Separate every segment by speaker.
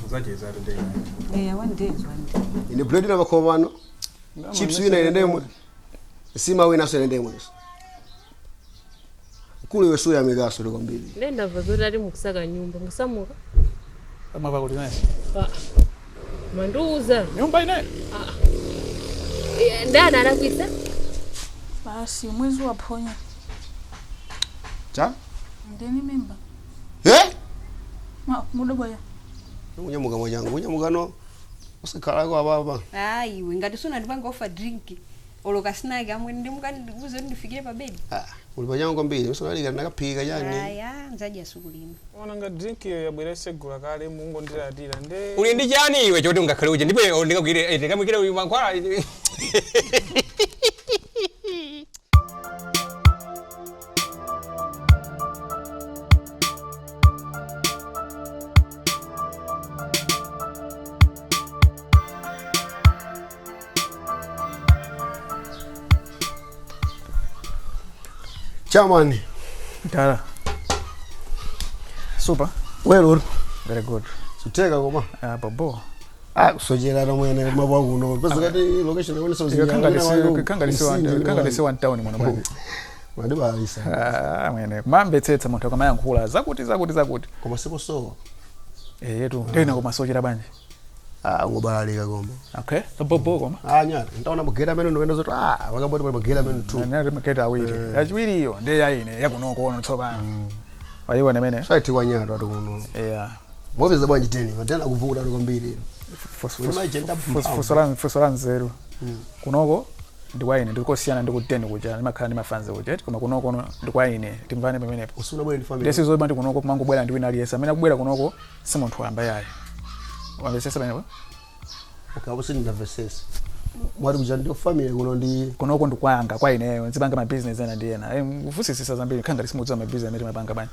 Speaker 1: Uzacheza today.
Speaker 2: Yeah, one day is one day.
Speaker 3: Ine bread na pakhomo pano. Chips wina ine ndemwe. Sima wina so ine ndemwe. Mkulu iwe suya mikaso kwambiri.
Speaker 4: Nde ndamva zoti ali mukusaka nyumba mukusamuka.
Speaker 5: Amava kuti naye.
Speaker 4: Ah, mandiuza.
Speaker 5: Nyumba ine.
Speaker 4: Eh, ndani alakwitsa?
Speaker 6: Basi mwezi waphonya.
Speaker 3: Cha?
Speaker 6: Ndeni mimba.
Speaker 3: Eh?
Speaker 6: Ma mudoboya.
Speaker 3: Unyamuka mwanyangu, unyamuka no. Usikhalako apapa.
Speaker 7: Ayi iwe ngati sunandipanga offer drink olo ka snack amwe ndimukandiuze kuti ndifikire pa bedi.
Speaker 3: Ah, uli pachangu kwambiri, usanalika ndakaphika chani.
Speaker 7: Aya nzadya sukulima.
Speaker 8: Ona nga drink iyo yabwera segula kale mungondilatira nde
Speaker 9: Uli ndi chani iwe choti ungakhale uje ndipo ndikagwire ndikamwikire uyu mankhwala.
Speaker 3: Chairman.
Speaker 5: Dala. Super.
Speaker 3: Well,
Speaker 5: Very good.
Speaker 3: Suteka koma.
Speaker 5: Ah, bobo.
Speaker 3: Ah, kusochera tomwene mapo kuno. Pesa kati location yone so
Speaker 5: Iyo kanga lisi one town muno bwana.
Speaker 3: Madibalisa.
Speaker 5: Ah, mwene. Kumamvetsetsa munthu akamayankhula zakuti zakuti zakuti.
Speaker 3: Koma siposowa.
Speaker 5: Eh, yetu. Ndena kumasochera banje.
Speaker 3: Ah, ngobalalika koma.
Speaker 5: Okay. Bobo koma.
Speaker 3: Ah, nyata. Ndaona mugera amene ndikuenda zoti ah, wakaboti pali mugera amene tu.
Speaker 5: Nani mugera awiri. Yachiwiri iyo ndiye yaine yakunoko ono tsopano. Wayiona imene?
Speaker 3: Saiti kwa nyata atu kuno.
Speaker 5: Yeah.
Speaker 3: Mopeza bwanji teni, matena kuvuta atu kwambiri.
Speaker 5: Fuso la nzeru. Kunoko ndi kwa ine ndikosiyana ndi kuteni kuja ndimakhala ndi mafanzi kuja koma kunoko ono ndi kwa ine timvane pamenepo.
Speaker 3: Usuna bwere ndi family.
Speaker 5: Ndesi zoba ndi kunoko kumangobwera ndi wina aliyense amene akubwera kunoko si munthu wamba yayi. Wamvetsetsa pamenepo?
Speaker 3: Okay, apo sindinamvetsetse. Mwati kuja ndi family kuno ndi
Speaker 5: kunoko ndi kwanga kwa ineyo nzipanga ma business ena ndi ena. Eh, mvusisisa zambiri khanga lisimudza ma business amene timapanga bani.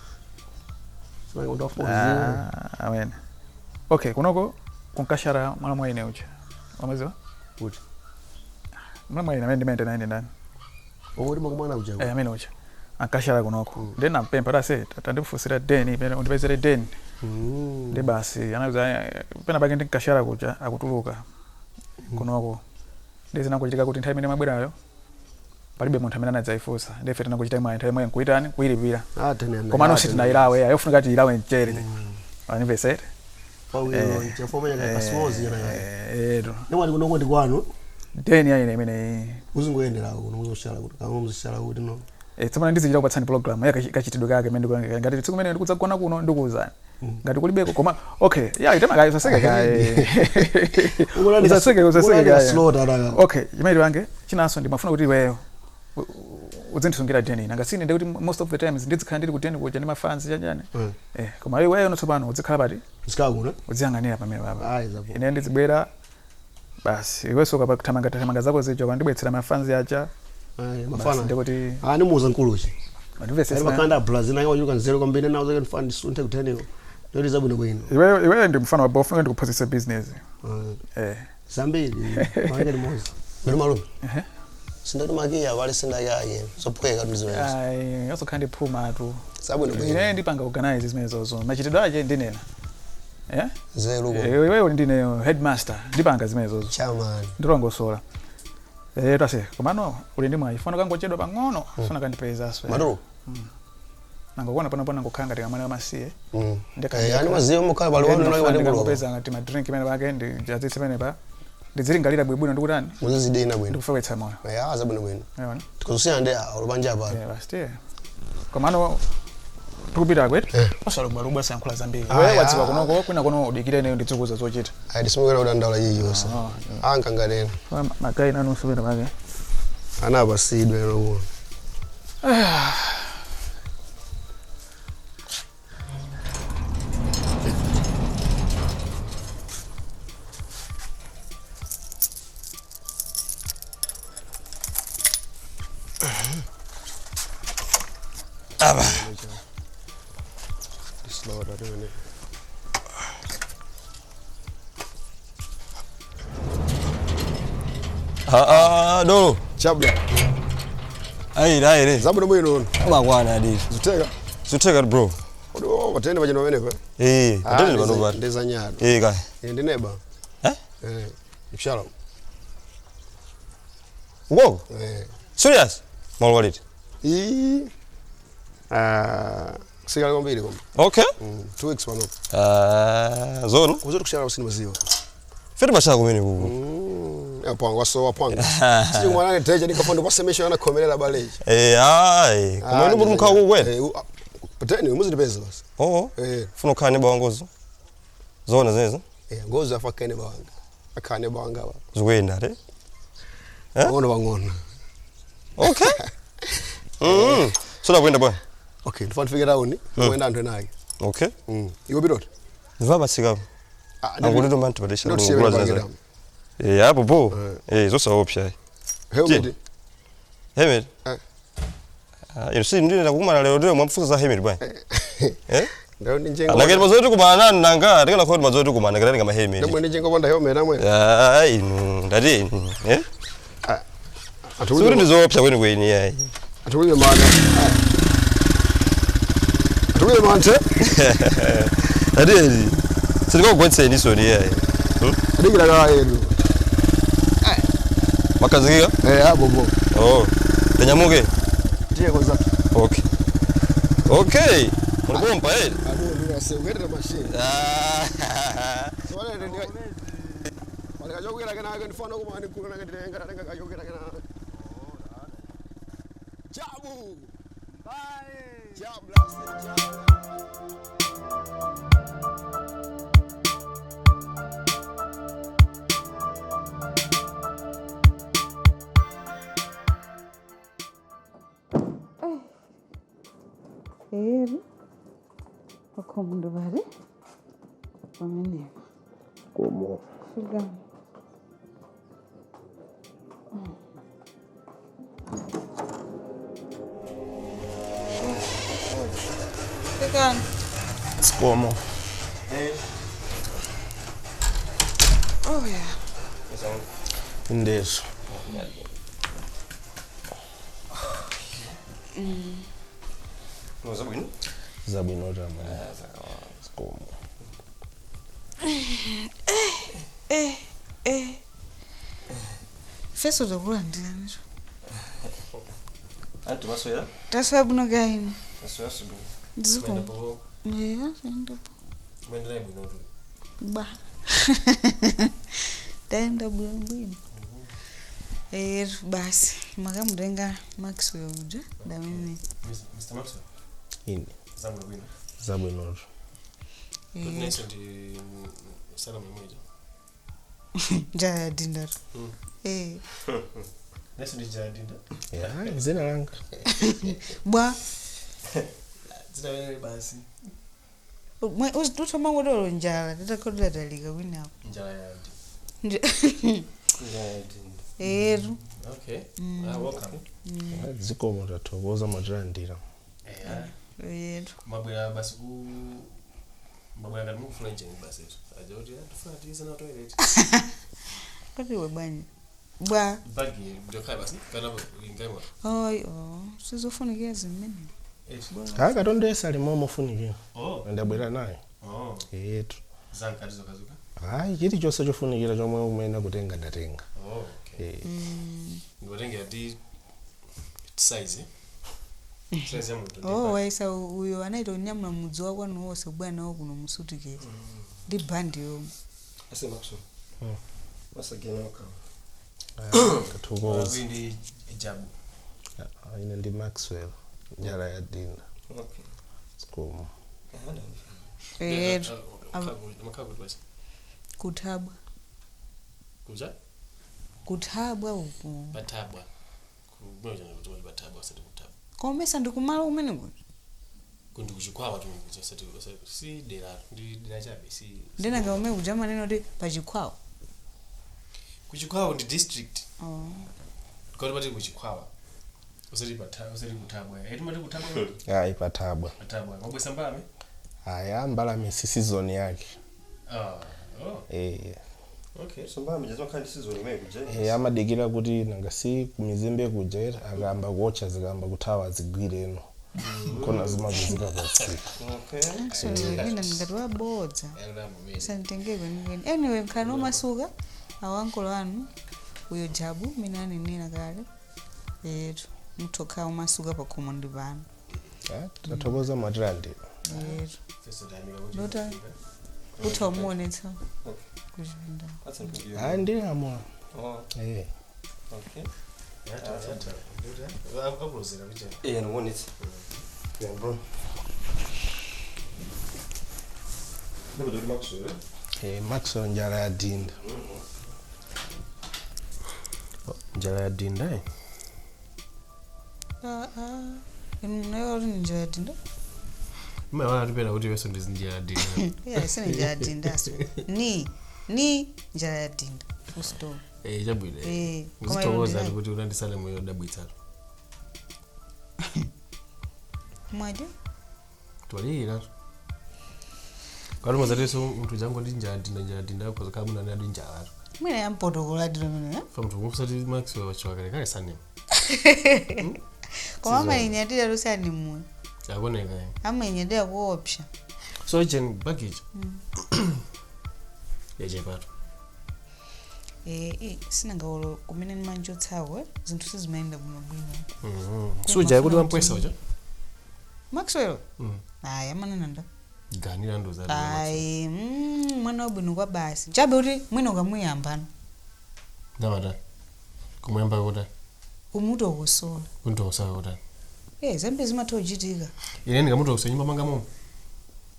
Speaker 3: Ah,
Speaker 5: amene. Okay, kunoko kunkashara mwana mwa ine uja. Wamaziwa?
Speaker 3: Kuti.
Speaker 5: Mwana mwa ine amene ndimaenda naye ndi ndani?
Speaker 3: Okuti makumana kuja.
Speaker 5: Eh, amene uja. Ankashara kunoko. Then nampempha tase tandifusira deni pena undipezere deni. Ndi basi anauza pena pake ndinkashara kuja akutuluka kunoko. Ndi zinangochitika kuti nthawi imene mabwerayo palibe munthu amene anadzayifunsa. Ndi ife tinangochita mwayi nthawi imwe nkuitani kuyilipira.
Speaker 3: Ah, tene amene.
Speaker 5: Koma nonse tinayilawe yofunika tiyilawe mchere. Wanimvesere?
Speaker 3: Pawilo, chafoma chaka kasimozi yana.
Speaker 5: Eh,
Speaker 3: Nemwati kunoko ndi kwanu.
Speaker 5: Deni ya ine imene
Speaker 3: Uzingoyendera kuno muzoshala kuti kama muzoshala kuti no.
Speaker 5: Eh, tsopano ndizichita kupatsani program ya kachitidwe kake imene ndikulangira. Ngati tsiku imene ndikudzagona kuno ndikuwuzani. Ngati kulibeko koma okay, ya itema kayo usaseke kaye. Usaseke usaseke kaye.
Speaker 3: Slaughter ataka.
Speaker 5: Okay, chimene tipange chinanso ndimafuna kuti iweyo udzindisungira deni. Nanga sine ndikuti most of the times ndizikhala ndili ku deni kuja ndi mafans chanjani. Eh, koma iweyo no tsopano uzikhala pati
Speaker 3: Zikhala kuno.
Speaker 5: uziyang'anira pamene papa.
Speaker 3: Ayi zapo.
Speaker 5: Ine ndizibwera basi iwenso ukapathamanga thamanga zako zija ukandibwetsera mafanzi aja.
Speaker 3: Ayi
Speaker 5: Basi
Speaker 3: mafana.
Speaker 5: ndikuti
Speaker 3: Ah, nimuuza nkuluchi.
Speaker 5: Andimvetsetse.
Speaker 3: Ali makanda Brazil naye wachuka nzeru kwambiri nawo zake ndifana ndisunthe kuteneko. Ndoti zabwino bwino.
Speaker 5: Iweyo iweyo ndi mfano wa bofu ndikuphunzitsa business. Eh.
Speaker 3: Zambiri manje limozi. Ndiri malume. Sindati makiya wale sindakaye. Zophweka ndiziwenza.
Speaker 5: Ayi, yosokhala ndiphuma tu.
Speaker 3: Zabwino bwino.
Speaker 5: Ine ndipanga organize zimene zozo. Machitidwe ache ndinena. Eh?
Speaker 3: Nzeru ko.
Speaker 5: Eh, iweyo ndineyo headmaster ndipanga zimene zozo.
Speaker 3: Chairman.
Speaker 5: Ndilongosola. Eh, tase komano uli ndi mwayi fano kangochedwa pang'ono fano kandipezaso.
Speaker 3: Maduro.
Speaker 5: Nangokuona pano pano ngokhala ngati kamwana kamasiye.
Speaker 3: Eh, ani maziyo mukhala pali wanu nayo wali kulo.
Speaker 5: Ndikapeza ngati ma drink imene pake ndijazitse pene pa. Ndizilingalira bwinobwino ndikutani?
Speaker 3: Muzizidena bwino.
Speaker 5: Ndikufewetsa moyo.
Speaker 3: Eh, zabwino bwino.
Speaker 5: Yaona?
Speaker 3: Tikuzosiyana ndi olubanja apa.
Speaker 5: Eh, basi tiye. Komano tikupita kwetu. Osalubwalubwa sayankhula zambiri.
Speaker 3: Ah,
Speaker 5: Wewe
Speaker 3: ya.
Speaker 5: wadziwa kunoko kwina kuno udikire ineyo ndizikuza zochita.
Speaker 3: Ayi ndisimukira kuti andaula yiyonse. Ankangalena.
Speaker 5: Magayi nanunso pene pake.
Speaker 3: Anapasidwe lokuno.
Speaker 9: Aba.
Speaker 3: Slaughter doing it.
Speaker 9: Ah ah dolo.
Speaker 3: Chabla.
Speaker 9: Ayi ayi.
Speaker 3: Zabwino bwino.
Speaker 9: Umakwana adi.
Speaker 3: Zuteka.
Speaker 9: Zuteka bro.
Speaker 3: Oh, patene pachino pamenepo.
Speaker 9: Eh,
Speaker 3: Ah,
Speaker 9: patene pano pano.
Speaker 3: Ndezanyado.
Speaker 9: Eh, kaya.
Speaker 3: Eh, ndineba.
Speaker 9: Eh?
Speaker 3: Eh, ipshala.
Speaker 9: Ukoko?
Speaker 3: Eh.
Speaker 9: Serious? Malo waliti.
Speaker 3: Ii. Ah, sikali kwambiri koma.
Speaker 9: Okay.
Speaker 3: 2 weeks pano.
Speaker 9: Ah, zono.
Speaker 3: Kuzoti kushala usini maziwa.
Speaker 9: Fete mashaka kumene kuko.
Speaker 3: Ya pwangu wasowa pwangu. Sisi mwanane teja nikafondo kwasemesha ana khomelela baleji.
Speaker 9: Eh, ayi. Koma inu kuti mukhala kukwera.
Speaker 3: Eh, patene muzindipeza basi.
Speaker 9: Oh.
Speaker 3: Eh.
Speaker 9: Funa ukhala neba wangozo. Zona zinezo.
Speaker 3: Eh, ngozo afa kene bawanga. Akhane bawanga ba.
Speaker 9: Zikuyenda te.
Speaker 3: Eh? Ngono bangona.
Speaker 9: Okay. So ndakuyenda bwana.
Speaker 3: Okay, ndifuna ndifike town, kuyenda anthu ena ake.
Speaker 9: Okay.
Speaker 3: Iwe pitoti.
Speaker 9: Ndivabatsikapo. Angulito mbantu padesha.
Speaker 3: Ndoti siye bangida.
Speaker 9: Eh, apo po. Eh, zosaopsa.
Speaker 3: Helmet.
Speaker 9: Helmet.
Speaker 3: Eh.
Speaker 9: Ah, ino si ndine ndakumana lero ndiyo mwamfusa za helmet bwana. Eh?
Speaker 3: Ndao ndi njengo.
Speaker 9: Nakati mazoti kumana nani nanga, tikana khoti mazoti kumana katani kama helmet.
Speaker 3: Ndamwe ndi njengo ponda helmet amwe.
Speaker 9: Ah, inu ndati inu, eh?
Speaker 3: Ah.
Speaker 9: Sikuti ndizoopsa kweni kweni yayi.
Speaker 3: Atulile mana. Atulile mante.
Speaker 9: Ndati eni. Sindikakugwetseni isoni yayi.
Speaker 3: Adikira kala yedu.
Speaker 9: Makazikika?
Speaker 3: Eh, apo po.
Speaker 9: Oh. Tanyamuke.
Speaker 3: Tiye kwanza.
Speaker 9: Okay. Okay. Mulipompa eh?
Speaker 3: Adu ndira se ugerera machine.
Speaker 9: Ah.
Speaker 3: Sole ndika. Walikachokera kana ake ndifana kuma ndikula kana nditenga kachokera kana. Jabu. Bye. Jabu last. Jabu.
Speaker 2: Eri pakhomo pali pamenepo.
Speaker 10: Komo.
Speaker 2: Fika. Fikani.
Speaker 10: Sikomo.
Speaker 2: Oh yeah.
Speaker 10: Ndeso.
Speaker 9: Zabwino?
Speaker 10: Zabwino tamwe. Sikomo.
Speaker 2: Eh, eh. Feso takulandiranicho.
Speaker 9: Anti maswera?
Speaker 2: Taswera bwino kaini.
Speaker 9: Maswera subwino.
Speaker 2: Ndiziko. Yeah, ndapo.
Speaker 9: Mwendera bwino tu.
Speaker 2: Ba. Taenda bwino bwino. Eh, basi makamutenga Maxwell uja ndamene.
Speaker 9: Mr. Maxwell.
Speaker 10: Ine.
Speaker 9: Zabwino bwino.
Speaker 10: Zabwino tu.
Speaker 9: Nice ndi salamu imweja.
Speaker 2: Njala dinda. Eh.
Speaker 9: Nice ndi njala dinda.
Speaker 10: Yeah, zina langa.
Speaker 2: Bwa.
Speaker 9: Zina wewe basi.
Speaker 2: Mwe utomangodolo njala tatakodela talika kwinapo.
Speaker 9: Njala ya dinda. Njala ya dinda.
Speaker 2: Eru.
Speaker 9: Okay. Ah, welcome.
Speaker 10: Zikomo tathokoza mwatilandira.
Speaker 9: Eh.
Speaker 2: Eru.
Speaker 9: Mabwera basi ku mabwera ngati mukufuna njeni basi. Aja kuti tufuna tiize na toilet.
Speaker 2: Kati we bwanyi. Bwa.
Speaker 9: Bagi ndokhala basi kana ingaimwa.
Speaker 2: Oy, oh, sizofunikira zimene.
Speaker 10: Ah, katondesa limo mofunikira.
Speaker 9: Oh.
Speaker 10: Ndabwera nayo.
Speaker 9: Oh.
Speaker 10: Etu.
Speaker 9: Zankati zokazuka.
Speaker 10: Hayi, chilichonse chofunikira chomwe umene kutenga ndatenga.
Speaker 9: Oh, okay.
Speaker 10: Eh.
Speaker 9: Ndikutengera ti size. Size ya munthu.
Speaker 2: Oh, waisa uyo anaita unyamula mudzi wako anu wonse kubwana nawo kuno musutikezi. Ndi bandi yomwe.
Speaker 9: Ase Maxwell. Masagena okawa.
Speaker 10: Tathokoza.
Speaker 9: Ndi Jabu.
Speaker 10: Ine ndi Maxwell. Njala ya dinda.
Speaker 9: Okay.
Speaker 10: Sikomo.
Speaker 2: Eru.
Speaker 9: Amakhala basi.
Speaker 2: Kuthabwa.
Speaker 9: Kuja?
Speaker 2: Kuthabwa uku.
Speaker 9: Bathabwa. Kumwe jana kuti bathabwa asati kuthabwa.
Speaker 2: Komesa ndikumalo kumene kuti.
Speaker 9: Kundi kuchikhwawa tu asati si dera ndi dera chabe si.
Speaker 2: Ndinanga umene kuja maneno kuti pachikhwawa.
Speaker 9: Kuchikhwawa ndi district.
Speaker 2: Oh.
Speaker 9: Kodi pati kuchikhwawa. Usati pathabwa usati kuthabwa. Eh timati kuthabwa.
Speaker 10: Hayi pathabwa.
Speaker 9: Pathabwa. Mabwesa mbalame?
Speaker 10: Aya mbalame si season yake.
Speaker 9: Ah. Oh.
Speaker 10: Eh.
Speaker 9: Okay. So mbalame jazo kandi season imene kuja.
Speaker 10: Eh amadikira kuti nanga si kumizimbe kuja akamba kuotcha zikamba kuthawa zigwire eno. Kona zimazizika pofika.
Speaker 2: Actually, ine ngati wabodza sanditengere kwenikweni. Anyway, nkhani omasuka awankolo anu uyo Jabu mene anenera kale etu mutokhala omasuka pakhomo ndi pano.
Speaker 10: Tathokoza matilandira.
Speaker 2: Etu lota utha umuonetsa kuchipinda.
Speaker 10: Hayi, ndilamula.
Speaker 9: Oh.
Speaker 10: Eh.
Speaker 9: Okay.
Speaker 10: Akulozera kuchena.
Speaker 9: Eh, ndikuonetsa.
Speaker 10: Yeah, bro.
Speaker 9: Ndikuti Maxwell.
Speaker 10: Eh, Maxwell njala ya dinda. Njala ya dinda eh.
Speaker 2: Ah, ah. Inu munayiwa kuti ndi njala ya dinda?
Speaker 9: Mmawana atipera kuti iwenso ndi njala ya dinda.
Speaker 2: Yeah, sine njala ya dindaso ni njala ya dinda, full stop.
Speaker 9: Eh, chabwino.
Speaker 2: Eh, koma
Speaker 9: Uzithokoza
Speaker 2: ilo
Speaker 9: kuti unandisale moyo odabwitsatu.
Speaker 2: Mwadya?
Speaker 9: Twalira. Kwati mazatinso munthu jango ndi njala dinda, njala dinda akhoza khala munani adi njalatu.
Speaker 2: Mwina yampotokola tilo mene.
Speaker 9: Fa munthu kumfusati Maxwell wachiwa kalekale sanema.
Speaker 2: Koma amayinyadira lusani muyo.
Speaker 9: Akuoneka eh.
Speaker 2: Amayinyadira kuopsa.
Speaker 9: So jen baggage. Yachepatu.
Speaker 2: Eh, sinangawolo kumene ndimanjotsako zinthu sizimayenda bwinobwino.
Speaker 9: Suja kuti wampwesa uja?
Speaker 2: Maxwell?
Speaker 9: Mm.
Speaker 2: Ayi, amanena nda.
Speaker 9: Ganira ndo za.
Speaker 2: Ayi, mwana wabwino kwa basi chabe kuti mwina ukamuyambano.
Speaker 9: Ndamata. Kumuyamba kuti
Speaker 2: Kumutokosola.
Speaker 9: Kuntokosola kuti.
Speaker 2: Eh, zambi zimatha kuchitika.
Speaker 9: Ine ndikamutokosola nyumba manga momwe.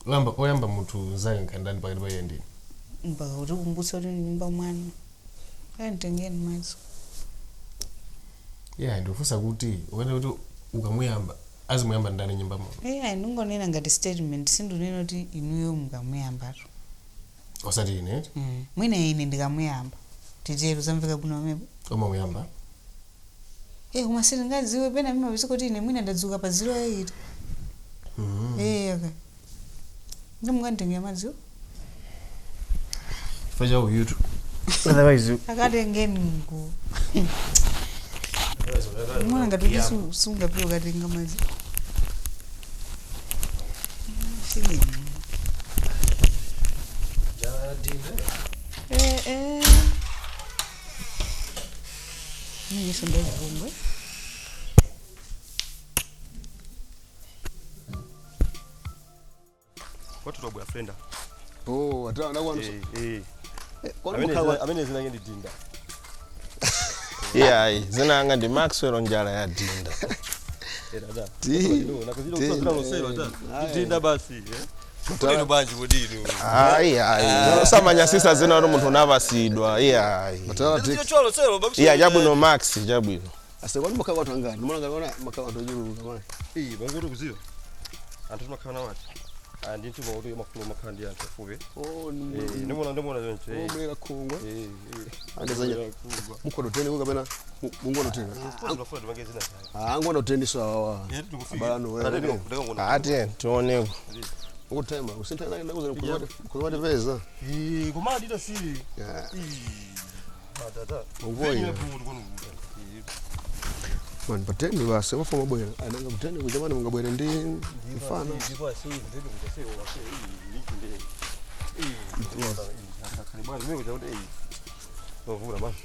Speaker 9: Oyamba oyamba munthu zake nkhandani pakati pa iye ndine.
Speaker 2: Mpaka kuti kumbutsa kuti nyumba mwana ayanditengeni madzi.
Speaker 9: Yeah, ndikufunsa kuti ukaenda kuti ukamuyamba azimuyamba ndani nyumba mo.
Speaker 2: Eh, ayi, ndingonena ngati statement, sindunena kuti inuyo mukamuyambatu.
Speaker 9: Osati ine.
Speaker 2: Mwina ine ndikamuyamba titero zamveka bwino pamenepo.
Speaker 9: Omamuyamba.
Speaker 2: Eh, koma sindingadziwe pena mimapeza kuti ine mwina ndadzuka pa 08. Eh, okay, ndimukanditengera madziwo.
Speaker 9: Chifukwa cha uyutu. Otherwise
Speaker 2: Akatengeni mgu mwana ngati kuti sungapiwe ukatenga madzi. Filimu. Eh, eh. Mimi ndachipongwe.
Speaker 11: Kwathu twabwera frenda.
Speaker 3: Oh, ata ndakwana.
Speaker 11: Eh, eh.
Speaker 3: Kwani
Speaker 11: Amene amene zina ndi dinda.
Speaker 10: Yeah, zina anga ndi Maxwell njala ya dinda.
Speaker 11: Eh, dada.
Speaker 3: Ti-
Speaker 11: Dinda basi, eh. Kudino banji kudino.
Speaker 10: Ayi ayi. Samanyasisa zina kuti munthu unavasidwa. Iya ayi.
Speaker 11: Cholo selo
Speaker 10: Iya, chabwino Max, chabwino.
Speaker 3: Ase kwani makhala wanthu angati? Ndimona ngati ona makhala wanthu ochuluka mwana.
Speaker 11: Eh, bangoto kuziwa. Anthu timakhala nawo ati. Ah, ndi mtima kuti mafulo makhala ndi anthu afupi.
Speaker 3: Oh,
Speaker 11: Eh, ndimona ndimona choncho.
Speaker 3: Oh, muleka khungwe.
Speaker 11: Eh, eh.
Speaker 3: Andezanya. Mukhodo teni kapena mungono teni.
Speaker 11: Tunafuna timange zina zake.
Speaker 3: Ah, ngono teni so awa.
Speaker 11: Eh, tikufika.
Speaker 3: Abalano.
Speaker 10: Ati tioneko.
Speaker 3: Ukutema, usintha ndakuza kuzwati peza.
Speaker 11: Eh, koma adita si.
Speaker 3: Yeah.
Speaker 11: Eh. Dada.
Speaker 3: Ungoyi. Mani pateni basi mafuna mabwera. Ananga kuteni kuchamani mungabwere ndi mfana.
Speaker 11: Ndipo asi ndende kuja sio wase liki ndi. Eh. Khali bwana mimi kuja kuti eh. Novura bwana.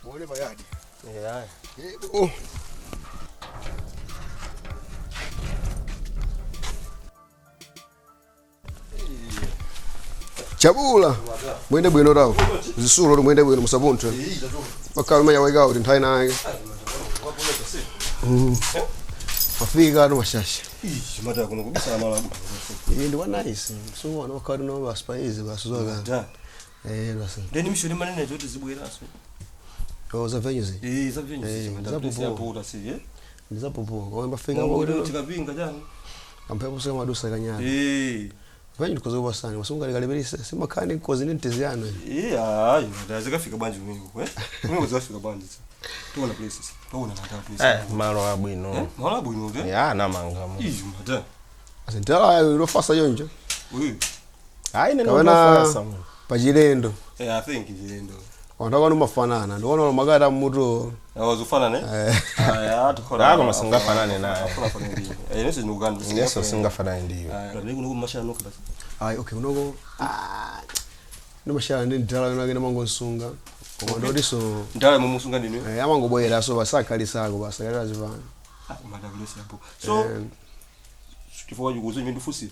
Speaker 3: Muone bayadi.
Speaker 11: Eh, ayi.
Speaker 3: Oh. Chabula. Mwende bwino rawo. Zisulo uli mwende bwino musapunthwe. Bakhala manya waikawo kuti nthawi nake. Wafika atu mashasha.
Speaker 11: Ih, mata kuno kubisa mala.
Speaker 3: Iyi ndi wa nice. So wana bakhala no basipaizi basuzoka.
Speaker 11: Da.
Speaker 3: Eh, basi.
Speaker 11: Ndeni mshoni manene zoti zibweraso.
Speaker 3: Oh, za venues.
Speaker 11: Eh, za venue
Speaker 3: Eh,
Speaker 11: si.
Speaker 3: zapopo.
Speaker 11: Zapopo si, eh.
Speaker 3: Ndizapopo. Kwa mbafika
Speaker 11: Ngoti
Speaker 3: kuti
Speaker 11: tikapinga chani.
Speaker 3: amphepo sika madusa kanyana.
Speaker 11: Eh.
Speaker 3: Venue ndikozoba sana. Masunga likaleberisa simakhani kozi ndi ntiziyano.
Speaker 11: Eh, ayi, ndazikafika bwanji kumene eh. Kumene zikafika bwanji. Tiona places. Tiona mata places.
Speaker 10: Eh, malo abwino.
Speaker 11: Eh, malo abwino ke.
Speaker 10: Ya anamanga mu.
Speaker 11: Ih, mata.
Speaker 3: Asintala ilofasa yonjo.
Speaker 11: Uyu.
Speaker 10: Ayi nene
Speaker 3: Kapena
Speaker 10: ndofasa mu.
Speaker 3: pachilendo.
Speaker 11: Eh, I think chilendo.
Speaker 3: Anthu akanu mafanana ndiona makata mmutu.
Speaker 11: Awazofanana eh? Aya tukora.
Speaker 10: Ako masingafanane naye.
Speaker 11: Eh nese ndikuganda.
Speaker 10: Nese singafanane ndiyo.
Speaker 11: Ndiri kuno kumashana nokho basi.
Speaker 3: Ayi okay kunoko ndimashana ndi ndala yonake ndimangosunga. Koma ndodiso
Speaker 11: Ndala mumusunga ndinu.
Speaker 3: Eh amangobwera so basakhalisako basakalira zivana.
Speaker 11: Ah madabulesi apo. So chifukwa chikuzo chimene ndifusi.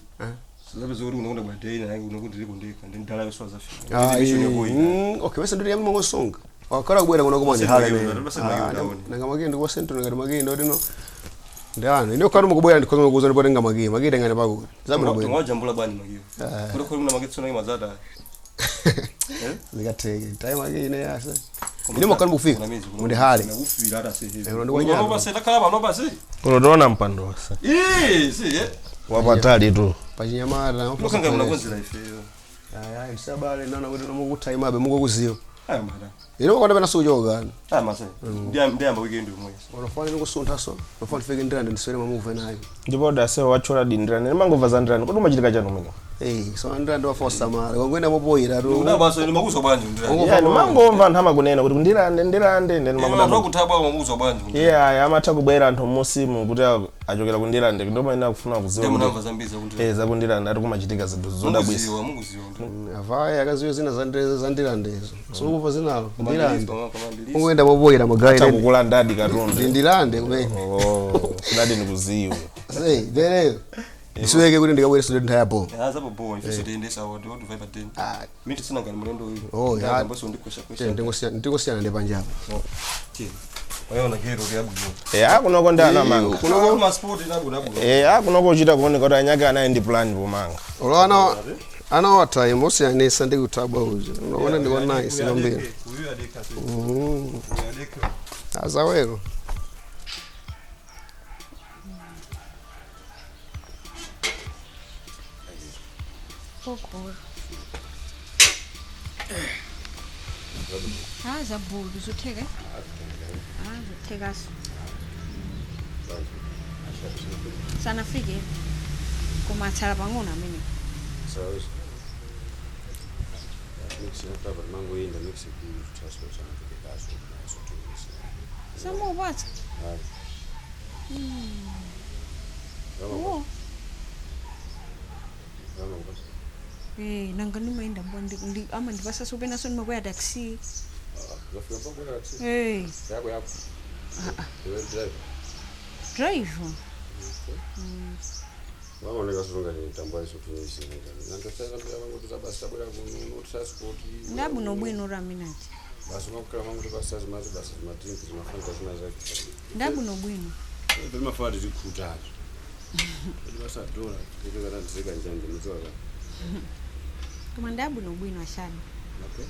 Speaker 11: Sizabe zori unokonda bwa day naye unokonda ndiri kundeka ndi ndala yoswa zafika.
Speaker 3: Okay bese ndiri yamangosunga. Wakhala kubwera kuno koma ndihale. Nanga makindi kwa sento ngati makindi otino. Ndani ine ukhala mukubwera ndikhoza kuuza ndipo tenga makindi makindi ngani pakuti. Zabwino bwino.
Speaker 11: Tingawajambula bani makiyo. Kuti kholi muna maketso nake mazada.
Speaker 3: Zikatheke tayi makindi yase. Ine mukhala mukufika. Mundihale.
Speaker 11: Ndakufira ata sehe.
Speaker 3: Ndikunyala.
Speaker 11: Uno basi takhala pano basi.
Speaker 10: Kunotoona mpando wase.
Speaker 11: Eh si eh.
Speaker 10: Wapatali tu.
Speaker 3: Pachinyamata.
Speaker 11: Lokanga munakonzera ifeyo.
Speaker 3: Aya ndisabale nana kuti nomukutha imabe mukukuziwa.
Speaker 11: Aya mara.
Speaker 3: Ine ukonda pena suchoka.
Speaker 11: Aya masa. Ndiyamba weekend umwe.
Speaker 3: Unofana nikusuntha so. Unofana ndifike ndirande ndiswere mamuve nayo.
Speaker 10: Ndipo dase wachola dindirane. Ndimangomva za ndirande. Kuti umachitika chanu umene?
Speaker 3: Eh, so ndirande wafosa mara. Kwangwena mopoyira tu.
Speaker 11: Unabaso ine makuzo bwanji ndirande.
Speaker 10: Yeah, ndimangomva anthu amakunena kuti ndirande ndirande ndeni
Speaker 11: Anthu akuthabwa makuzo bwanji.
Speaker 10: Yeah, amatha kubwera anthu musimu kuti achokera ku ndirande ndipo ine akufuna kuziwa.
Speaker 11: Ndiye munamva zambiri zakundirande.
Speaker 10: Eh, zakundirande ati kumachitika zinthu zodabwisa.
Speaker 11: Mukuziwa mukuziwa.
Speaker 3: Avaye akaziwe zina zandirandezo. So kuva zinalo. Ndirande.
Speaker 11: Ndirande.
Speaker 3: Ungwenda mopoyira magayi.
Speaker 10: Atha kukulanda adi katundu.
Speaker 3: Ndirande kumene.
Speaker 10: Oh, kudadi ndikuziwe.
Speaker 3: Sei, lero. Ndisiweke kuti ndikabweresa ndi nthawi yapo.
Speaker 11: Ya zapo bo ifeso tiyendesa awo ndi vibe 10. Mimi tisina ngani mulendo uyu.
Speaker 3: Oh, ya.
Speaker 11: Mboso ndikwesha kwesha.
Speaker 3: Ndikosiyana ndi panjapo.
Speaker 11: Tiye. Waona gero yabwino.
Speaker 10: Eh, akunoko ndi anamanga.
Speaker 11: Kunoko ma sport inabu nabu.
Speaker 10: Eh, akunoko uchita kuoneka kuti anyake anayi ndi plan pomanga.
Speaker 3: Olo ana wathayi mosiyanisa ndi kuthabwa uja. Unaona ndiko nice kwambiri.
Speaker 11: Uyu adeka.
Speaker 3: Mhm. Azawero.
Speaker 7: Pokoro. Ah, zabulu zotheka. Ah, zothekaso. Sanafike. Koma atsala pang'ono amene. Samupatsa. Oh. Eh, nanga ndimayenda bwa ndi ama ndipasaso penaso ndimakwera taxi. Eh. Drive. Ndabuno bwino raminati. Ndabuno bwino. Koma ndabuno bwino ashani.
Speaker 11: Okay.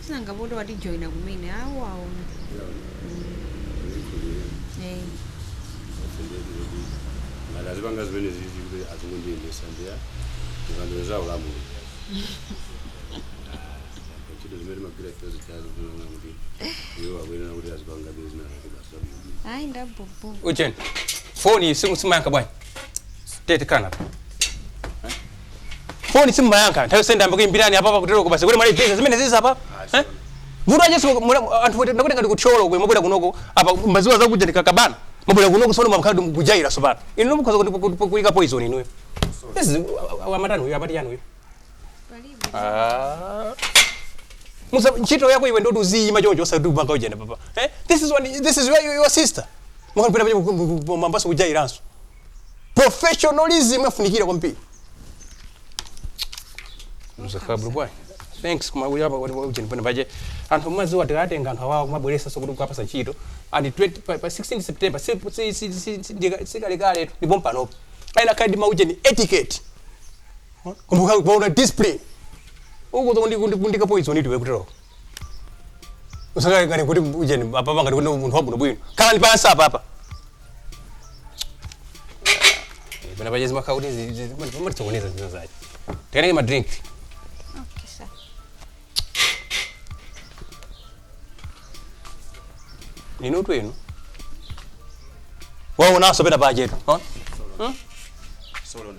Speaker 7: Sinangapoto watijoyina kumene awo aona. Eh.
Speaker 11: Ngazipanga zimene zizi kuti azingondiyendesa ndiya ndikandoweza ulamulo. Ntchito zimene magwira ife zichazo zinoona kuti iwo abwerera kuti azipanga bizina zake basi abwino.
Speaker 7: Ayi ndabobo.
Speaker 12: Ujeni. Foni simu simayanka bwana. Tete kana. Foni simu mayanka. Nthawi senda ambako imbirani apa kutero basi kuti mali pesa zimene zizi apa. Eh? Vuto ajesu anthu kuti ndakuti ngati kutcholo kwe mabwera kunoko apa maziwa zakuja ndikakabana. Mabwera kunoko sono mabkhadu kujaira sopano. Inu mukhoza kuti kuika poison inuyo. This is amatano uyo abati yanu uyo. Ah. Musa ntchito yako iwe ndodu uziyima choncho osati ujene papa. Eh? This is one, this is where your sister. Mukapita paje mambaso kujairanso. Professionalism afunikira kwambiri. Muzakhabulu bwana. Thanks kuma uyo apa kuti ujene pano paje. Anthu maziwa tikatenga anthu awawo kumabweresa so kuti kukapasa ntchito. And 20 pa 16 September sikalekale ndipo panopo. Aina kadi maujeni etiquette. Kumbuka kuona discipline. Uko ndika poison itiwe kutero. Usakale ngati kuti ujeni apa ngati kuti munthu wabwino bwino. Khala ndi pansi apa apa. Bwana paje zimakhala kuti zimatsokoneza zinthu zache. Tikanenge ma drink.
Speaker 7: Okay, sir.
Speaker 12: Nino tu inu. Wewe unaso pena paje tu.
Speaker 11: Solona.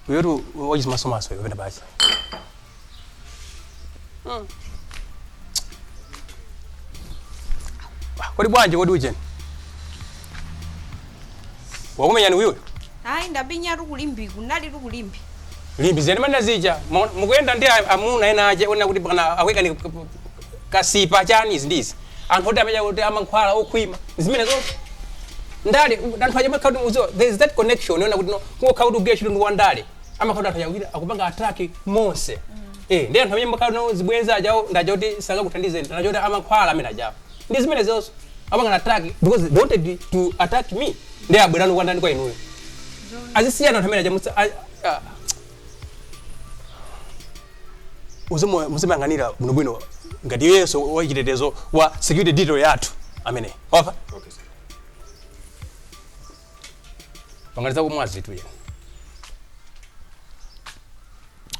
Speaker 12: Uyotu wachimasomaso iwe pena pachi. Kodi bwanji kodi ucheni? Wakumenyani wiwe?
Speaker 7: Ayi, ndapinya tukulimbi, kunali tukulimbi.
Speaker 12: Limbi zene mana zija mukuyenda ndi amuna ena aje ona kuti pana aweka ni kasipa chani izi ndizi. Anthu oti ameja kuti amankhwala okhwima zimene zonse. Ndale anthu aja amakhala kuti uziwa there is that connection yona kuti no kungokhala kuti ugwira ntchito ndi wandale amakhala kuti anthu aja akuti akupanga attack monse. Ndi anthu amene amakhala no zibwenza ajawo ndaja kuti sangakuthandizeni ndaja kuti amankhwala amene ajawo. Ndi zimene zonse amapanga attack because they wanted to attack me. Ndi abwerano kwa ndani kwa inuyo. Azisiyana anthu amene aja mutsa muzimayang'anira bwinobwino ngati iyenso wachitetezo wa security detail yathu amene wafa.
Speaker 11: Okay, sir.
Speaker 12: Pangaliza kumwazi tu yena.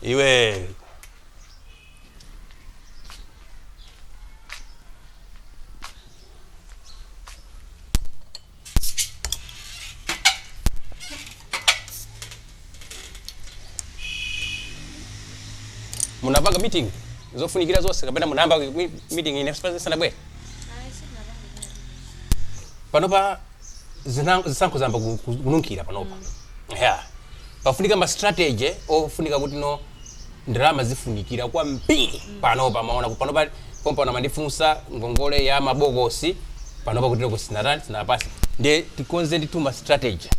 Speaker 12: Iwe munapanga meeting zofunikira zonse kapena munayamba meeting ine sanabwere panopa zisankho zamba kununkhira panopa. Yeah. Pafunika ma strategy ofunika kuti no ndalama zifunikira kwambiri panopa maona panopa pompano mandifunsa ngongole ya mabokosi panopa kuti loko sinatani sinapasi ndiye tikonze ndithu ma strategy.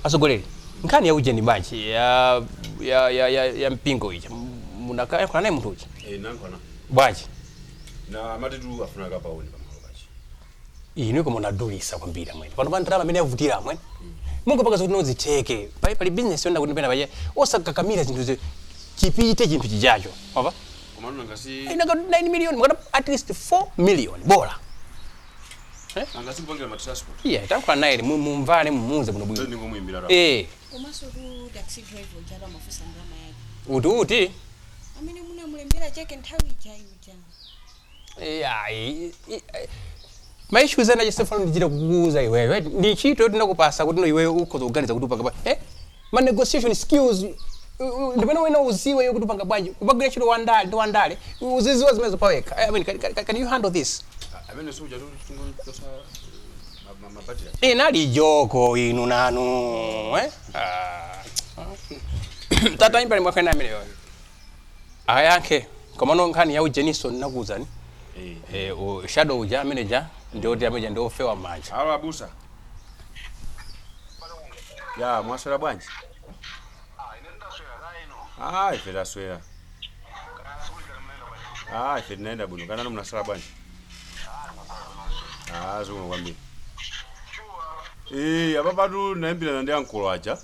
Speaker 12: Asogoleri nkhani ya ujeni banji ya ya ya ya, ya mpingo ija munakayankhula naye munthu uja?
Speaker 11: Nankhona.
Speaker 12: Bwanji?
Speaker 11: Na amatitu afuna kapaoni pamalo pachi.
Speaker 12: Inu koma munadulisa kwambiri amwene pano pa ndalama amene yavutira amwene mungopaka zokuti nozitheke pali pali business yonena kuti pena pache osakakamira zinthu chipite chinthu chijacho wapa
Speaker 11: Koma nangasi
Speaker 12: inaka 9 million mukana at least 4 million bola.
Speaker 11: Nangasi kupangira ma transport.
Speaker 12: Iya tankhula naye mumvane mumuze bwino bwino.
Speaker 11: Ndingomuyimbira ra.
Speaker 7: Komanso tu taxi driver uja amafunsa ndalama yake.
Speaker 12: Uti uti
Speaker 7: Amene munamulembera cheke nthawi ija uja.
Speaker 12: Ma issues ena chisefano ndichita kukuuza iweyo right? Ndi ntchito yoti ndakupasa kuti no iweyo ukhoza kuganiza kuti upanga bwanji ma negotiation skills ndipena wena uziwe iwe kuti upanga bwanji kupagwira ntchito wandale ndi wandale uziziwa zimenezo pawekha. I mean, can you handle this?
Speaker 11: Amene suja tu tungotosa mabhatira.
Speaker 12: Inali joko inu nanu tata imbali mwakhena ameneyo ayankhe komano nkhani ya ujeniso ndinakuwuzani. Shadow uja manager ndioti amene ndi ofewa manja.
Speaker 11: Alo abusa. Ya mwaswera bwanji? Ah, ife taswera. Ah, ife tinaenda bwino. Kana munasala bwanji? Ah, zikomo kwambiri. Apa patu naimbirana ndi ankolo aja.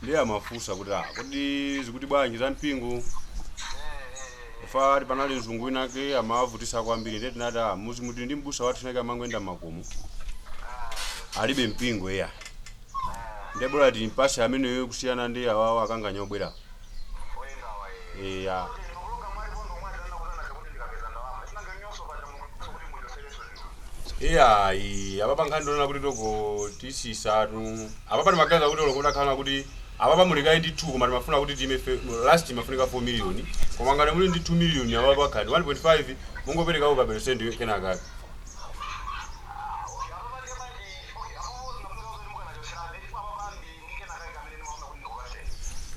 Speaker 11: Ndiye amafunsa kuti kuti zikuti bwanji za mpingo. Fa panali mzungu winake amavutisa kwambiri ndiye tinati muzi muti ndi mbusa wathu nake amangoenda makomo. Alibe mpingo iya. Ndiye bora timpase ameneyo kusiyana ndi awawo akanganya obwera. Ya. Iya, apa pankhandona kuti toko tisisatu. Apa pano magaza kuti oloko takhala kuti apa pamulikayi ndi 2 koma timafuna kuti time last timafunika 4 million. Koma ngati muli ndi 2 million apa pakhadi 1.5 mungoperekawo pa percent kenakake.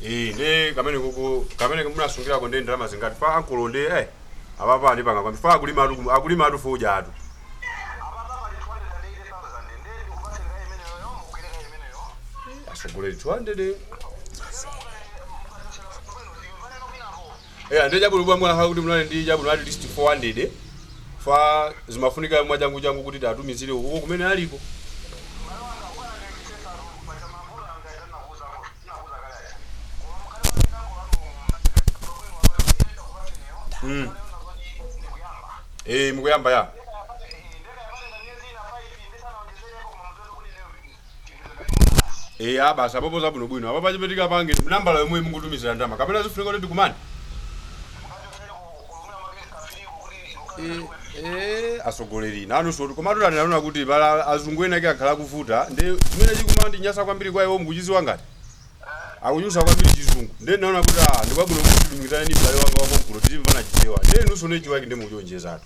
Speaker 11: Ndi kamene kuku kamene munasungirako ndi ndalama zingati fa ankolo ndi apa pa ndi panga kwambi fa akulima atu akulima atu foja atu. Asogolera 200. Ndiye jabu bwa mwana kuti munali ndi jabu at least 400. Fa zimafunika mwa changu changu kuti atumizire uko kumene aliko. Mukuyamba ya. Abasa apopo zabwino bwino. Apo pachipetika pange nambala yomwe mungutumizira ndalama. Kapena zifunika kuti tikumane. Asogoleri nanu sotu koma tulanena kuti pala azungu ena akhala kuvuta ndi chimene chikumandi nyasa kwambiri kwa iwo mukuchiziwa ngati. Akunyusa kwambiri chizungu. Ndiye naona kuti ah ndibabwino kuti tilumikizane ndi m'bale wanga wakonkuno tizimvana Chichewa. Ndiye inunso ne chiwaki ndiye mukuchionjezatu.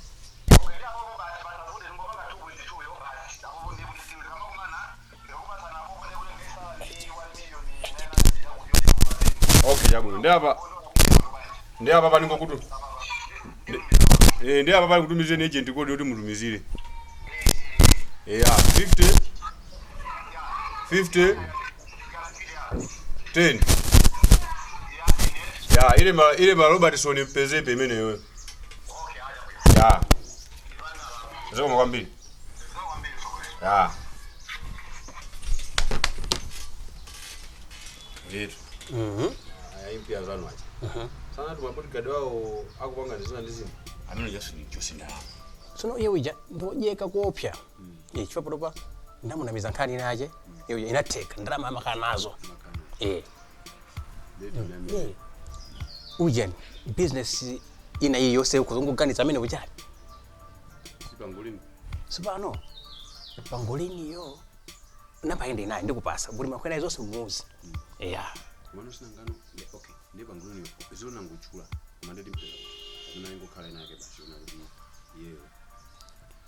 Speaker 11: Okay, chabwino. Ndi apa paningo kuti ndi apa pali kutumizeni agent code yoti mutumizire. Yeah, 50 50 10. Ya, ile ma Robertson mpezepe imeneyo. Ya. Zikomo kwambiri. Ya. Nditu. Aya impia zanu aja. Sana tu mabodyguard wawo akupanga zina ndi zina. Amene just ni chose ndalama.
Speaker 12: Tsono iye uja ndojeka kuopsa. Chifukwa panopa ndamunamiza nkhani inache, iye uja inatheka ndalama amakhala nazo. Uja business ina iyi yonse kuzunguganiza amene uchali.
Speaker 11: Sipangolini.
Speaker 12: Sipano pangoliniyo namba inde inayi ndikupasa kuti makwena zonse mumuzi. Eya.
Speaker 11: Kumano sina ngano. Okay, ndi pangolini zona nguchula. Koma nditi mpeza. Amene ingokhala inake basi ona kuti iyeyo.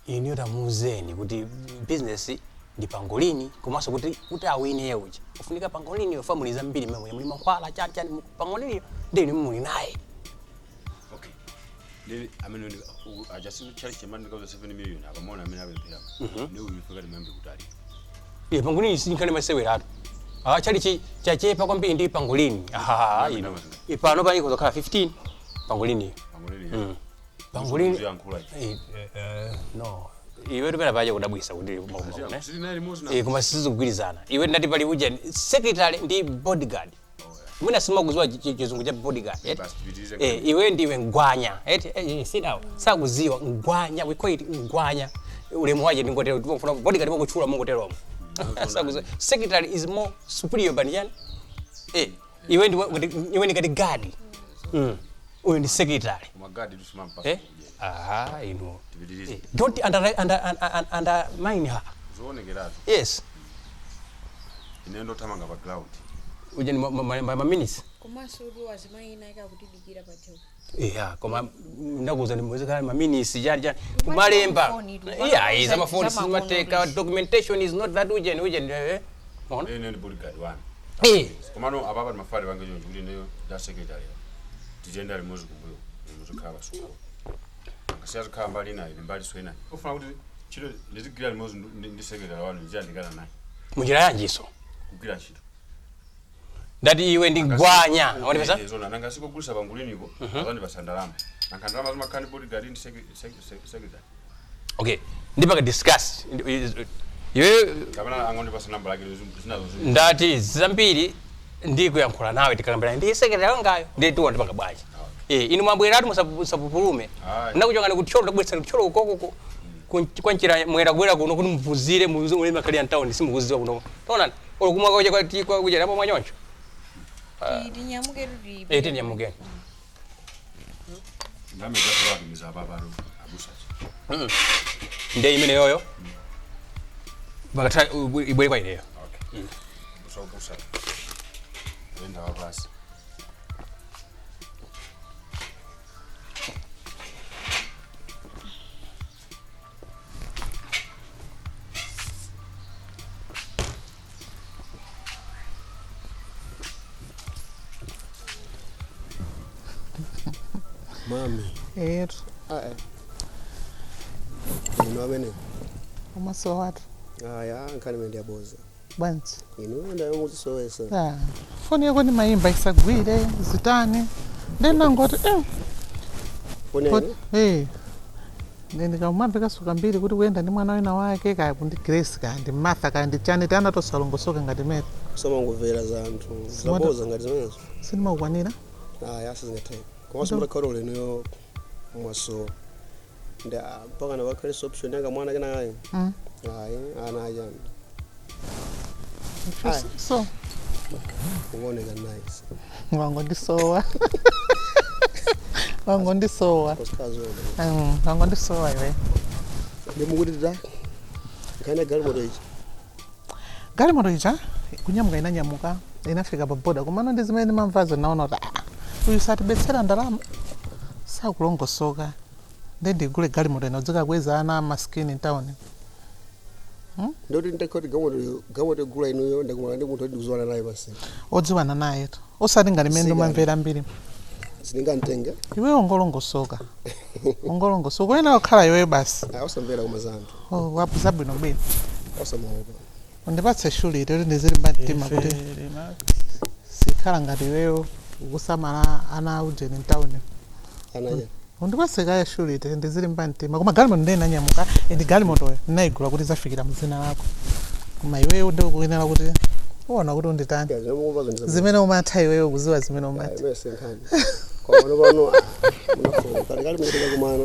Speaker 12: Iniyo tamuuzeni kuti business ndi pangolini, komanso kuti awine iye uja ufunika pangolini yofa muli zambiri mmene muli mankhwala chani chani pangoliniyo ndi inu muli naye.
Speaker 11: Okay. Ndi amene ndi ajasi chali chemani ndikauza 7 million akamona amene apemphera. Ndi uyu fika timambe kutali.
Speaker 12: Iye pangolini sinkhale maseweratu. Ah, chali chi chachepa kwambiri ndi pangolini. Aha, ino ipano pa iko zokhala 15 pangolini.
Speaker 11: Pangolini.
Speaker 12: Pangolini.
Speaker 11: Kuziyankhula ichi.
Speaker 12: No, iwe tupera paja kudabwisa kuti
Speaker 11: Sili naye limodzi na.
Speaker 12: Koma sizikugwirizana. Iwe ndati pali uja secretary ndi bodyguard. Mwina simakuziwa chizungu cha bodyguard, eti?
Speaker 11: Basi tipitirize.
Speaker 12: Iwe ndiwe ngwanya, eti? Sinawo sakuziwa ngwanya, we call it ngwanya. Ulemu waje ndingotero tifuna bodyguard mokutchula mongoteromo. Sakuziwa secretary is more superior than yani. Iwe ndi ngati guard. Uyu ndi secretary.
Speaker 11: Koma guard tusimampasa.
Speaker 12: Aha, ino.
Speaker 11: Tipitirize.
Speaker 12: Don't undermine her.
Speaker 11: Zoonekeratu.
Speaker 12: Yes.
Speaker 11: Ine ndothamanga pa ground.
Speaker 12: Uja ni ma minutes.
Speaker 7: Komanso kuti azimayi ena ake akutidikira pa job.
Speaker 12: Iya, koma ndakuza ndi mwezi ma minutes chani chani kumalemba.
Speaker 7: Zamafoni tu,
Speaker 12: Iya, zamafoni
Speaker 7: zamakono.
Speaker 12: sizimateka, documentation is not that urgent urgent. Mona?
Speaker 11: Ine ndi bodyguard wanu. Komano apapa timafari pange choncho kuti ineyo nda secretary. Tiziyenda limodzi kumbuyo. Muzikhala pasukulu. Akasiya zikhala mbali inayi ndi mbali so inayi. Ufuna kuti ntchito ndizigwira limodzi ndi secretary wanu ndiziyandikana naye.
Speaker 12: Munjira yanjiso.
Speaker 11: Kugwira ntchito.
Speaker 12: Ndati iwe ndi ngwanya. Wandipeza?
Speaker 11: Zona nanga sikugulisa panguliniko azandipasa ndalama. Nanga ndalama zimakhala ndi bodyguard ndi secretary.
Speaker 12: Okay. Ndipaka discuss. Iwe
Speaker 11: Kapena angondipasa namba lake zinazo.
Speaker 12: Ndati zambiri ndikuyankhula nawe tikakambirana ndi secretary wangayo ndi tiwa ndipanga bwanji. Inu mwabweratu musapupulume.
Speaker 11: Ayi.
Speaker 12: Ndakuchokani kuthyolo, ndakubweretsani kuthyolo ukokoko kwa njira mwera kubwera kuno kuti mupuzire muli makhali ya mtawuni simukuziwa kuno. Taonani olo kumwa kwacha kwa kuja napo mwanyoncho.
Speaker 7: Tinyamuke tuti.
Speaker 12: Tinyamukeni.
Speaker 11: Ndame zasabatumiza apapalo abusachi.
Speaker 12: Ndiye imene yoyo pakatha ibwere kwa ineyo.
Speaker 11: Okay. Busa ubusa. Wenda wapasi.
Speaker 3: Mami.
Speaker 8: Ero.
Speaker 3: Ae. Inu amene.
Speaker 8: Umasowatu.
Speaker 3: Aya, nkhani imene ndiyaboza.
Speaker 8: Bwanji?
Speaker 3: Inu ndayo muzisowesa.
Speaker 8: Ah, foni yako ndimayimba isagwire zitani, ndinangoti
Speaker 3: Foni yanu?
Speaker 8: Ndikamumamve kasuka mbiri kuti kuyenda ndi mwana wina wake, kaya kundi Grace, kaya ndi Martha, kaya ndi chani, tiana tosalongosoka ngati mene.
Speaker 3: Samangomvera za anthu zaboza ngati zimenezo.
Speaker 8: Sindimakukwanira.
Speaker 3: Aya, sizingatheka. Komanso mutakhala ulenuyo mwasowa. Ndi mpaka na pakhalenso option yanga mwana kenakayo. Ayi, ana achani. Ayi.
Speaker 8: So
Speaker 3: Kuoneka nice.
Speaker 8: Wangondisowa, wangondisowa.
Speaker 3: Kosikazi.
Speaker 8: Wangondisowa iwe.
Speaker 3: Ndimukuti ta nkhani ya galimoto ichi.
Speaker 8: Galimoto ija. Kunyamuka inanyamuka, inafika pa boda, komano ndi zimene ndimamvazo naona kuti ah, uyu satibetsera ndalama, sakulongosoka. Nde ndigule galimoto ino dzikakweza ana amaskini mtawuni.
Speaker 3: Ndoti nditakhoti galimoto igula inuyo, ndakumana ndi munthu oti ndikuziwana naye basi.
Speaker 8: Odziwana naye tu, osati ngati mmene ndimamvera mbiri.
Speaker 3: Sindingamtenge.
Speaker 8: Iweyo ungolongosoka, ungolongosoka, uyenera kukhala iweyo basi.
Speaker 3: Osamvera koma za anthu.
Speaker 8: Oh, zabwinobwino.
Speaker 3: Osamaopa.
Speaker 8: Undipatse surety kuti ndizilimba mtima kuti sikhala ngati iweyo ukusamala ana aujeni mtawuni.
Speaker 3: Anaja.
Speaker 8: Undipatse kaya surety, ndizilimba mtima. Koma galimoto ndiye inanyamuka, and galimotoyo ndinayigula kuti zafikira mzina lako, koma iweyo ndi ukuyenera kuti uwona kuti unditani zimene umatha iweyo, kuziwa zimene umatha.
Speaker 3: Nkhani kwamano pano munafoka kalekale mukutika kumana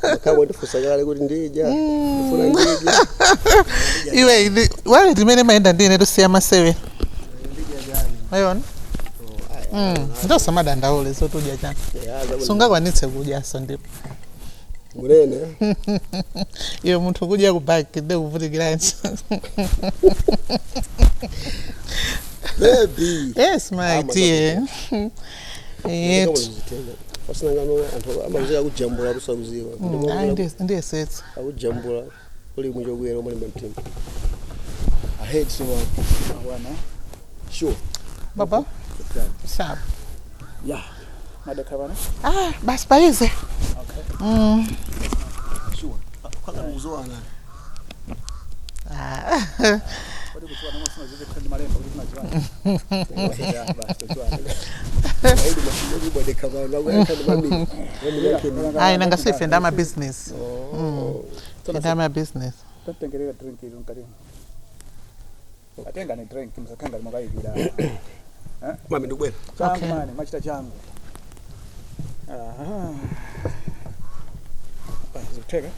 Speaker 3: makhala mwandifunsa kale kuti ndidya, ndifuna ndidya.
Speaker 8: Iwe wallet imene imayenda ndine tusiya masewera ayona. Ndosamadandaule zotudya chani, sungakwanitse kudyaso ndipo.
Speaker 3: Munene.
Speaker 8: Iwe munthu kudya kubaki nde kuvutikiranji?
Speaker 3: Baby.
Speaker 8: Yes, my dear. Yetu.
Speaker 3: Wasinangano anthu amazika kujambula kusakuziwa.
Speaker 8: Ndiyesetsa.
Speaker 3: Akujambula uli muchokwera umalimba mtima ahead, so
Speaker 5: Bwana.
Speaker 3: Sure.
Speaker 8: Baba sharp.
Speaker 5: Ya. Madekha bana.
Speaker 8: Ah, basi paize.
Speaker 5: Okay.
Speaker 3: Sure, kwanza mukuzowana.
Speaker 8: Ah.
Speaker 5: Kodi kuchiwa noma sina zile kandi malemba kuti tunaziwana. Basi tuziwana.
Speaker 3: Aidi mashinji bwadeka pano akuyakhani mami.
Speaker 8: Ayi, nanga sife ndama business. Ndama business.
Speaker 5: Tatengerera drink ili mkati. Atenga ni drink msakanga limokayikira.
Speaker 3: Mami, ndikubwera.
Speaker 5: Changu.
Speaker 8: Okay.
Speaker 5: Mani, machita changu. Aha. Basi zikutheka.